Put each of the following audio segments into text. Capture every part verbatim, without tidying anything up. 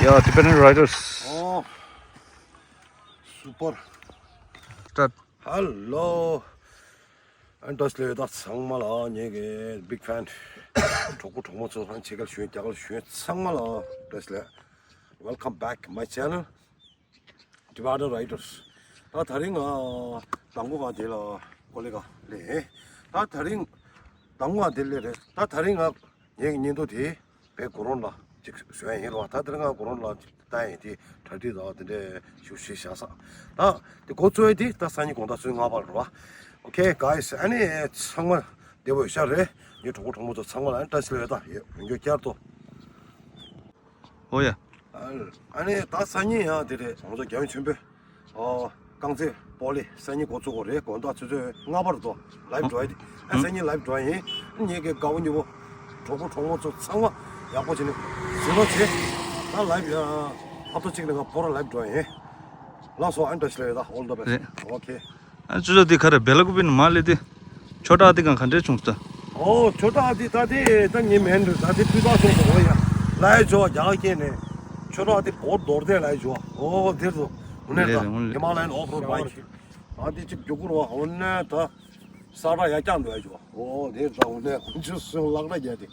Yeah, Tibetan Riders. Oh, super. Start. Hello. ཨ་ནི་བཀྲ་ཤིས་བདེ་ལེགས། ད་ཚང་མ་ལ་ངེད་ཀྱི་big fan གྲོགས་པོ་གྲོགས་མོ་ཚོ། ཨ་ནི་ཕྱི་རྒྱལ་བཞུགས་མཁན་རྒྱ་གར་བཞུགས་མཁན་ཚང་མ་ལ་བཀྲ་ཤིས་བདེ་ལེགས། Welcome back my channel, Tibetan Riders. ད་དེ་རིང་ང་དང་པོ་ང་དེ་ལ་ཀོ་ལི་གྷལ་སླེབས་ཡིན། ད་དེ་རིང་དང་པོ་ང་དེ་སླེབས་རེད། ད་དེ་རིང་ང་ངེད་ཀྱི་བརྙན་ཐུང་དེ་བའི་གུ་རོན་ལ་ཅིག་བཟོ་ཡ་ཡིན་རོ། ད་དེ་རིང་ང་གུ་རོན་ལ་ཅིག་ལྟ་ཡ་ཡིན། དེ་གྲ་སྒྲིག་དང་དེ་འདྲས་ཞུ་ཞུས་བཞག་ས། ད་དེ་འགོ་བཙུགས་ཡ་དེ་ད་སང་ཉིན་དགོང་དག་ཚོད་ལྔ་པར་རོ། Okay guys, ཨ་ནི་ཚང་མ་བདེ་པོ་ཡོད་ཤག་རེད། ངའི་གྲོགས་པོ་གྲོགས་མོ་ཚོ་ཚང་མ་ལ་ཨ་ནི་བཀྲ་ཤིས་བདེ་ལེགས། ད་ཡོད་ཡོད་རྒྱུ་བསྐྱར་དུ། ཨོ་ཡ། ཨ་ནི་ད་སང་ཉིན་ཡང་དེ་རེད། ང་ཚོ་རྒྱལ་ཡུམ་ཆེན་པོའི་ཨོ་རྐང་རྩེད་སྤོ་ལོ་སང་ཉིན་འགོ་ཚུགས་ཀྱི་རེད། དགོང་དག་ཆུ་ཚོད་ལྔ་པར་དུ་live་འགྲོ་ཡ་དེ། ཨ་སང་ཉིན་live་འགྲོ་ཡ་ཡིན། ངེད་ཀྱི་དགའ་བོ་ཉེ་བོ་གྲོགས་པོ་གྲོགས་མོ་ཚོ་ཚང་མ་ཡག་པོ་བྱས་ནས་གཟིགས་རོགས་བྱེད། ད་live་ཡང་ཧབ་ཏ་གཅིག་ནས་ང་ཕོ་ར་live་འགྲོ་ཡ་ཡིན། ལགས་སོ། ཨ་ནི་བཀྲ་ཤིས་བདེ་ལེགས། ད་all the best། རེད། Okay. ཨ་ཅོ་ཅོ་འདི་ག་རེ་སྦེ་ལ་ཀུ་པི་ནི་མ་ལེ་འདི། ཆོ་འདྲ་འདི་གང་ག་འདྲས་བྱུང་ས། ཨོ་ཆོ་འདྲ་འདི་ད་དེ་ད་ངའི་མེན་འདྲ། ད་དེ་སྤུས་དག་ཆུང་སོང་ཡ། ལའི་ཇོ་རྒྱ་གར་སྐད་ནས་ཆོ་འདྲ་འདི་བོར་རྡོར་དེ་ལའི་ཇོ། ཨོ་དེར་དུ་འུ་ནེ་རེད་ད་རེད། འུ་ནེ་Himalayan off-road bike། ཨ་དེ་ཅིག་རྒྱུག་ཀུར་བ་འུ་ནེ་ད་ས་ར་ཡ་རྐྱང་འདུག་ལའི་ཇོ། ཨོ་དེ་ད་འུ་ནེ་ཀུན་ཆུ་སུ་ལག་ད་རྒྱ་དེ།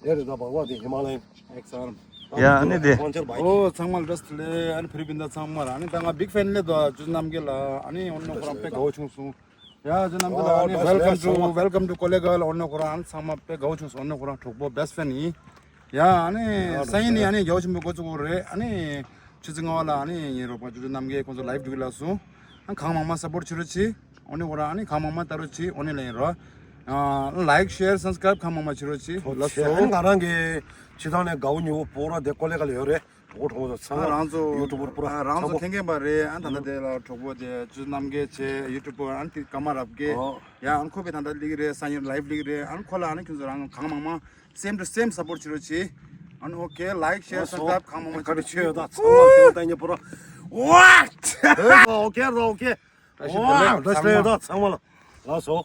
དེ་རེད་ད་བག་བ་དེ་Himalayan X R། ཡ་ཨ་ནི་དེ། ཨོ་ཚང་མ་ལ་བཀྲ་ཤིས་བདེ་ལེགས། ཨ་ནི་བོད་རིགས་སྤུན་ཟླ་ཚང་མ་ལ། ཨ་ནི་ད་ང་big fan་ལེ་དོ་ཅུ་རྣམ་རྒྱལ་ལ། ཨ་ནི་འོ་ན་ཁོ་རང་དཔེ་དགའ་བོ་བྱུང་སོང་། ཡ་ཅུ་རྣམ་རྒྱལ་ལ། ཨ་ནི་welcome to welcome to ཀོ་ལི་གྷལ། འོ་ན་ཁོ་རང་ཨ་ནི་ཚང་མ་དཔེ་དགའ་བོ་བྱུང་སོང་། འོ་ན་ཁོ་རང་གྲོགས་པོ་best fan ཡིན། ཡ་ཨ་ནི་སང་ཉིན་ནི་ཨ་ནི་རྒྱ་བོ་ཆེན་པོ་འགོ་བཙུགས་ཀྱི་རེད། ཨ་ནི་ཆུ་ཚོད་ལྔ་པ་ལ་ཨ་ནི་ངའི་རོགས་པ་ཅུ་ཅུ་རྣམ་རྒྱལ་ཁོང་ཚོ་live་འགྲོ་གི་ལབ་སོང་། ཨ་གང་མང་མང་support་བྱེད་རོགས་གྱིས། འོ་ནི་འོ་ར་ཨ་ནི་གང་མང་མང་ལྟ་རོགས་གྱིས། འོ་ནི་ལན་རོ། ཨ་like share subscribe་གང་མང་མང་བྱེད་རོགས་གྱིས། ལགས་སོ། ཨ་ནི་ང་རང་གི་སྤྱི་བཏང་ནས་དགའ་བོ་ཉེ་བོ་པོ་ར་དེ་ཀོ་ལི་གྷལ་ལ་ཡོད་རེད། གྲོགས་པོ་གྲོགས་མོ་ཚོ་ཚང་མ་ཡུ་ཊུབ་པར་པོ་ར་ཨ་རང་ཚོ་ཚང་མ་མཁྱེན་མཁན་པ་རེད། ཨ་ད་ལྟ་དེ་ལ་གྲོགས་པོ་དེ་ཅུ་རྣམ་རྒྱལ་བྱས་ཡུ་ཊུབ་པར་ཨ་ནི་དེ་ཀརྨ་རབ་རྒྱས། ཨོ། ཡ་ཨ་ནི་ཁོ་པའི་ད་ལྟ་སླེབས་ཀྱི་རེད། སང་ཉིན་live་སླེབས་ཀྱི་རེད། ཨ་ནི་ཁོ་ལ་ཨ་ནི་ཁྱོད་ཚོ་རང་གང་མང་མང་same to same support་བྱེད་རོགས་གྱིས། ཨ་ནི་okay like share subscribe་གང་མང་མང་བྱེད་རོགས་གྱིས། ཀ་རི་ཆོས་ད་ཚང་མ་དེ་ལ་ལྟ་ཉེ་པོ་ར། What? Okay ར་okay། བཀྲ་ཤིས་བདེ་ལེགས། ཨོ་བཀྲ་ཤིས་བདེ་ལེགས་ད་ཚང་མ་ལ། ལགས་སོ།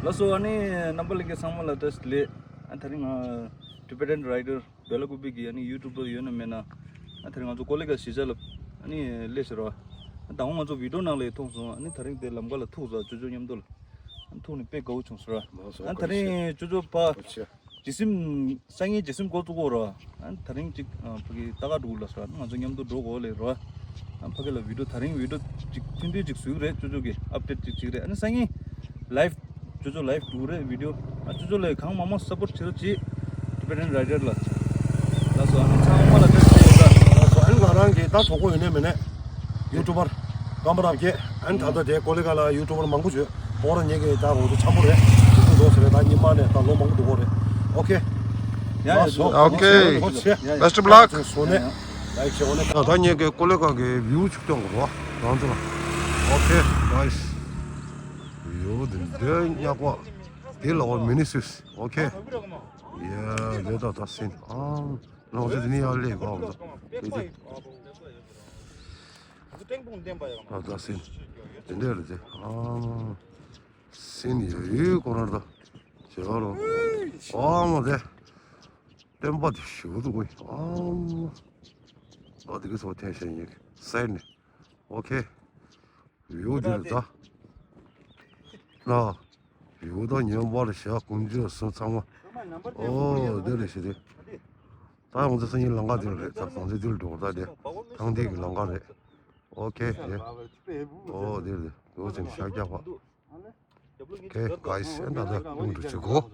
ལགས་སོ། ཨ་ནི་རྣམ་པ་ལྷན་རྒྱས་ཚང་མ་ལ་བཀྲ་ཤིས་བདེ་ལེགས། ཨ་དེ་རིང་ང་Tibetan Rider་སྦེ་ལ་ཀུ་པི་གི་ཨ་ནི་ཡུ་ཊུབ་པར་ཡོད་ན་མེད་ན། ཨ་དེ་རིང་ང་ཚོ་ཀོ་ལི་གྷལ་གཞིས་ཆགས་ལ་ཨ་ནི་སླེབས་ཟེར་བ། ཨ་དང་པོ་ང་ཚོ་བི་ཌིའོ་ནང་ལ་མཐོང་སོང་། ཨ་ནི་དེ་རིང་དེ་ལམ་ཁ་ལ་ཐུག་ས། ཅོ་ཅོ་མཉམ་དུ་ལ་ཨ་ནི་ཐུག་ནས་དཔེ་དགའ་བོ་བྱུང་ཟེར་བ། ལགས་སོ། ཨ་དེ་རིང་ཅོ་ཅོ་ཕ་བཀྲ་ཤིས་བདེ་ལེགས། ཇི་སིམ། སང་ཉིན་ཇི་སིམ་འགོ་བཙུགས་ཀྱི་རེད། ཨ་ནི་དེ་རིང་ཅིག་ཨ་ཕ་གི་ལྟ་ག་འགྲོ་གི་ལབ་སོང་། ཨ་ནི་ང་ཚོ་མཉམ་དུ་འགྲོ་དགོས་ལབ་རེད་བ། ཨ་ནི་ཕ་གི་ལ་བི་ཌིའོ་དེ་རིང་བི་ཌིའོ་ཅིག་ཐུང་ཐུང་ཅིག་བཟོས་རེད། ཅོ་ཅོ་གི་ཨཔ་ཌེཊ་ཅིག་བྱེད་ཀྱི་རེད། ཨ་ནི་སང་ཉིན་ལའིབ་ཅོ་ཅོ་ལའིབ་འགྲོ་གི་རེད་བི་ཌིའོ། ཨ་ཅོ་ཅོ་ལ་གང་མང་མང་སཔོར་ཊི་བྱེད་རོགས་གྱིས། Tibetan Rider་ལ། ལགས་སོ། ཨ་ནི་ཚང་མ་ལ་བཀྲ་ཤིས་བདེ་ལེགས། ལགས་སོ། ཨ་ནི་ང་རང་གི་ད་གྲོགས་པོ་ཡོད་ནའི་མེད་ནའི་ཡུ་ཊུབ་པར་ཀརྨ་རབ་རྒྱས། ཨ་ནི་ད་ལྟ་དེ་ཀོ་ལི་གྷལ་ལ་ཡུ་ཊུབ་པར་མང་པོ་ཡོད། ཁོ་རང་ཉིད་ཀྱི་ད་ང་ཚོ་འཆམ་པོ་རེད། ཡུ་ཊུབ་འགྲོ་ཟེར་རེད། ད་ཉི་མ་ནས་ད་ལོ་མང་པོ་འགྲོ་གི་རེད། ཨོ་ཁེ། ཡ་ཡ། ལགས་སོ། ཨོ་ཁེ། ཨོ་ཁེ། Best of luck། ལགས་སོ་ནས་ལའིག་བྱེད། ཨོ་ནས་ད་ད་ངེད་ཀྱི་ཀོ་ལི་གྷལ་གྱི་བིའུ་ཅིག་སྟོན་དགོས་རེད་བ། ང་ཚོ་ལ། ཨོ་ཁེ། ནའིས། བིའུ་འདི་འདྲ་ཡག་པ། འདི་ལ་འོ་མི་ནི་སུས། ཨོ་ཁེ། ཡ་ལེ་ད་ད་སིན། ཨ། ང་ཚོ་འདི་ནས་ཡར་སླེབས་པ་འོ་ད། ཨ་ད་སིན། འདི་འདྲ་རེད་དེ། ཨ། སེམས་ཡོད་ཡོད་ཁོ་རང་ད། བྱེད་པ་རོ། ཨ་མ་དེ། བསྟན་པ་དེ་ཞུ་འདུག་གོ། ཨ་མ། ཨ་དེ་གི་སོ་ཐེན་ཤན་ཡིན་གི་སེར་ནི། ཨོ་ཁེ། ཡོད་དེ་རེད་ད། ལ། ཡོད་ད་ཉན་པ་རེད་ཤག་ཀུན་སྤྱོད་སོ་ཚང་མ། ཨོ་དེ་རེད་ཤི་དེ། ད་ང་ཚོ་སང་ཉིན་ལམ་ཁ་དེ་རེད་ད། གང་ཚེ་དེ་ལ་འགྲོ་ད་དེ། ཐང་དེ་གི་ལམ་ཁ་རེད། ཨོ་ཁེ་དེ། ཨོ་དེ་རེད། ཡོད་ཅིང་ཤག་རྒྱག་པ། Okay, guys, and other to go.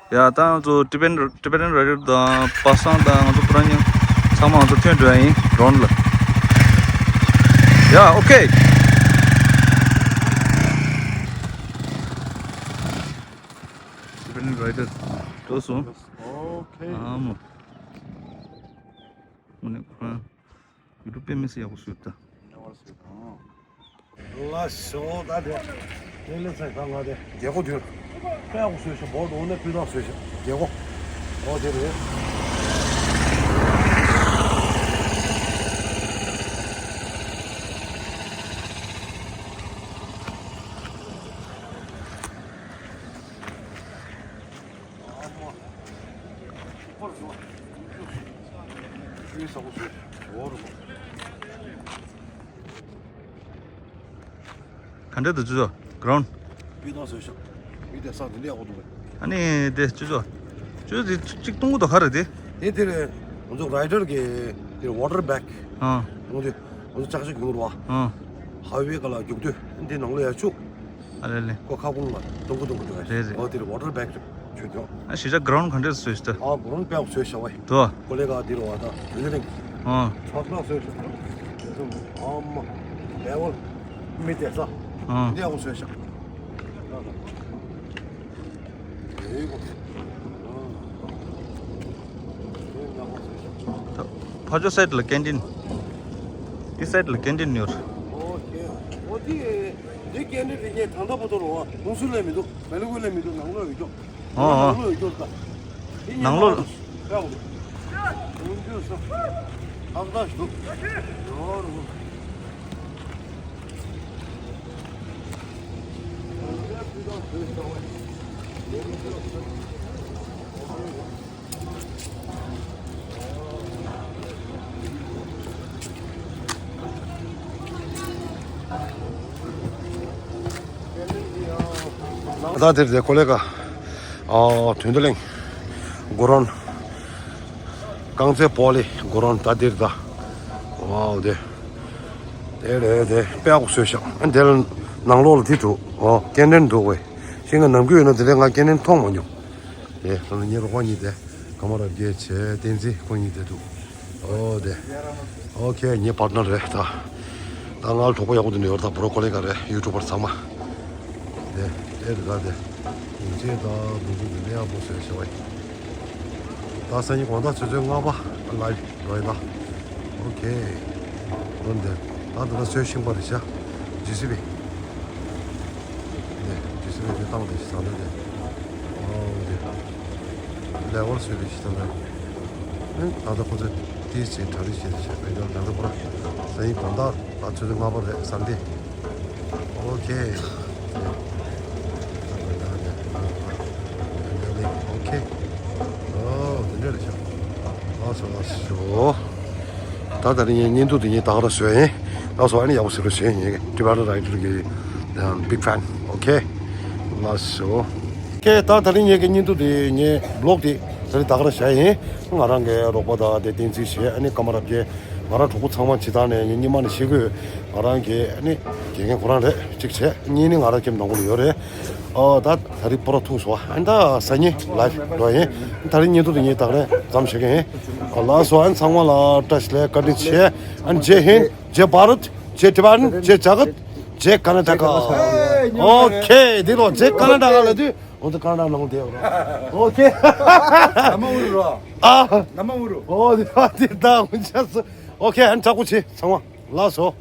ཡ་ད་ང་ཚོ་Tibetan Tibetan Rider་དང་པ་སངས་དང་ང་ཚོ་ཁོ་རང་གཉིས་ཚང་མ་ང་ཚོ་ཐོན་འགྲོ་ཡ་ཡིན་ཌོན་ལ། ཡ་ཨོ་ཁེ། Tibetan Rider་འགྲོ་སོང་། ཨོ་ཁེ། ཨ་མ། ཨོ་ནི་ཁོ་རང་། ཡུ་ཊུབ་དཔེ་མི་སྲིད་ཡག་པོ་བཟོས་ད། ལ་ཤོ་ད་དེ། དེ་ལས་ཚེ་ད་ང་དེ་རྒྱལ་སྒོ་དུས། དཔེ་ཡག་པོ་བཟོས་ཤག་བོར་འོ་ནས་སྤུས་དག་བཟོས་ཤག་རྒྱལ་སྒོ། ཨོ་དེ་རེད། ག་འདྲ་འདུག་ཅོ་ཅོ། གྷི་རའུན་ཌི། སྤུས་དག་བཟོས་ཤག་མི་དེ་ས་དེ་འདྲ་ཡག་པོ་འདུག་གས། ཨ་ནི་དེ་ཅོ་ཅོ། ཅོ་ཅོ་དེ་གཅིག་གཏོང་གི་འདུག་ག་རེད་དེ། དེ་དེ་རེད། ང་ཚོ་རའི་ཌར་གི་དེ་ཝ་ཊར་བེག་ཨ། གཏོང་དུས་ང་ཚོ་ལྕགས་ཞབས་རྒྱུག་རོགས་ཨ། ཧའི་ཝེ་ག་ལ་རྒྱུག་དུས་འདི་ནང་ལོགས་ཡར་བཅུག་ཨ་ལེ་ལེ། ཁོ་ཁ་སྐོང་ལ་གཏོང་གི་གཏོང་གི་འདུག་གས། རེད་རེད། ཨོ་དེ་རེད། ཝ་ཊར་བེག་རེད། ཆོས་སྐྱོང་། ཨ་གཞིས་ཆགས་གྷི་རའུན་ཌི་ག་འདྲས་བཟོས་ཤག་ད། ཨ་གྷི་རའུན་ཌི་དཔེ་ཡག་བཟོས་ཤག་བས། དོ། ཀོ་ལེ་ག་འདི་རུ་བ་དང་དུས་ཚོད་རིང་། ཨ། ཚགས་ཚགས་བཟོས་ཤག་ད། དེ་ཚོ་ཨ་མ། ལེ་ཝལ། མི་དེ་ས། ཨ། འདི་ཡག་པོ་བཟོས་ཤག་ད་ཕ་ཇོ་སའིཌ་ལ་ཀེན་ཊིན། འདི་སའིཌ་ལ་ཀེན་ཊིན་ཡོད། ཨོ་ཁེ། ཨོ་དེ། འདི་ཀེན་ཊིན་དེ་ངས་ད་ལྟ་བར་དུ་རུ་བ་ཧུན་སུར་ལས་མི་འདུག་མེ་ལུ་གུ་ལས་མི་འདུག་ནང་ལོགས་ཡོད་ཀྱོག་ཨོ་ཨོ། ནང་ལོགས་ཡོད་ཀྱོག་ད། ནང་ལོགས། ད་དེར་དེ་ཀོ་ལེ་ག་ཨ། དོན་དུ་གླེང་། གྷི་རའུན་ཌི། རྐང་རྩེད་སྤོ་ལོའི་གྷི་རའུན་ཌི་ད་དེར་ད། ཝའོ་དེ། དེ་རེད་དེ་དཔེ་ཡག་པོ་བཟོས་ཤག་ཨ་དེ་ལ་ནང་ལོགས་ལ་དེ་འདུག་ཨོ་ཀེན་ཊིན་འདུག་བས། ཤིང་ང་ནམ་རྒྱུན་ཡོད་ན་དེ་འདྲའི་ང་ཀེན་ཊིན་མཐོང་མ་མྱོང་། དེ་ལ་ངའི་རོགས་པ་གཉིས་དེ་ཀ་མ་ར་རྒྱལ་བྱེད་བསྟན་འཛིན་ཁོ་གཉིས་དེ་འདུག་ཨོ་དེ། ཨོ་ཁེ་ངའི་པར་ཊི་ནར་རེད་ད། ད་ང་ལ་གྲོགས་པོ་ཡག་པོ་དེ་འདྲ་ཡོད་རེད་ད། བོ་ཀོ་ལེ་ག་རེད། ཡུ་ཊུབ་པར་ཚང་མ། དེ་དེ་རེད་ད་དེ། ཡིན་ཅེས་ད་འདུག་འདུག་དེ་ཡག་པོ་བཟོས་ཤག་བས། ད་སང་ཉིན་དགོང་དག་ཆུ་ཚོད་ལྔ་པ་ལའིབ་འགྲོ་ཡིན་ད། ཨོ་ཁེ། འོ་འདི། ད་འདི་ལ་བཟོས་ཤིང་པ་རེད་ཤག་ཇི་སི་བི། ནས་ཇི་སི་བི་དེ་བཏང་དེ་ཞིག་བཟང་ན་དེ། ཨོ་དེ། ལེ་ཝལ་བཟོས་དེ་ཞིག་བཟང་ན། ཨེ་ད་ལྟ་ཁོ་ཚོས་དེའི་ཚེ་གྲ་སྒྲིག་བྱས་དེ་བྱས་པས་ཀྱང་ད་ལྟ་ཁོ་ར་སང་ཉིན་དགོང་དག་ད་ཆུ་ཚོད་ལྔ་པ་རེད་གཟའ་འདི། ཨོ་ཁེ། ཨོ་ཁེ། ཨོ་དེ་འདྲ་རེད་ཤག་ལགས་སོ་ལགས་སོ། ད་ད་རིང་ངའི་བརྙན་ཐུང་དེ་ངས་ད་ག་རང་བཟོས་ཡིན། ལགས་སོ། ཨ་ནི་ཡག་པོ་བཟོས་རོགས་བྱེད། ངའི་ཊི་བྷེ་ཊན་རའི་ཌར་གི་བིག་ཕེན། ཨོ་ཁེ། ལགས་སོ། ཁེ། ད་ད་རིང་ངའི་གི་བརྙན་ཐུང་དེ་ངའི་བི་ལོག་དེ་ད་རིང་ད་ག་རང་བཞག་ཡིན། ང་རང་གི་རོགས་པ་དང་དེ་བསྟན་འཛིན་བྱས། ཨ་ནི་ཀ་མ་ར་བརྒྱད། ང་རང་གྲོགས་པོ་ཚང་མ་ཇི་ལྟར་ནས་ངས་སྔོན་མ་ནས་བཤད་ཀྱི་ཡོད། ང་རང་གི་ཨ་ནི་དགེ་རྒན་ཁོ་རང་རེད། གཅིག་བྱས། གཉིས་ནི་ང་རང་ཁྱིམ་ནང་ཁུལ་ཡོད་རེད། ཨོ་ད་ད་རིང་སྤོ་ར་ཐུག་སོང་། ཨ་ད་སང་ཉིན་ལའིབ་འགྲོ་ཡིན། ད་རིང་བརྙན་ཐུང་དེ་ངས་ད་ག་རང་མཚམས་བཞག་གི་ཡིན། ཨོ་ལགས་སོ། ཨ་ཚང་མ་ལ་བཀྲ་ཤིས་བདེ་ལེགས། བཀའ་དྲིན་ཆེ། ཨ་ཇེ་ཧིན། ཇེ་བྷ་རད། ཇེ་ཊི་བྷེ་ཊན། ཇེ་ཇ་གཏ། ཇེ་ཀར་ན་ཊ་ཀ། ཨོ་ཁེ། འདི་ལོ་ཇེ་ཀར་ན་ཊ་ཀ་ལ་དུས་འོ་ད་ཀར་ན་ཊ་ཀ་ནང་དེ་ཡོད་ར། ཨོ་ཁེ། ན་མ་འུ་རུ་ར། ཨ། ན་མ་འུ་རུ། ཨོ་དེ་དེ་ད་འུ་ཆ་སོ། ཨོ་ཁེ། ཨ་ནི་ཁྲ་ཁུ་ཆེ་ཚང་མ་ལགས་སོ།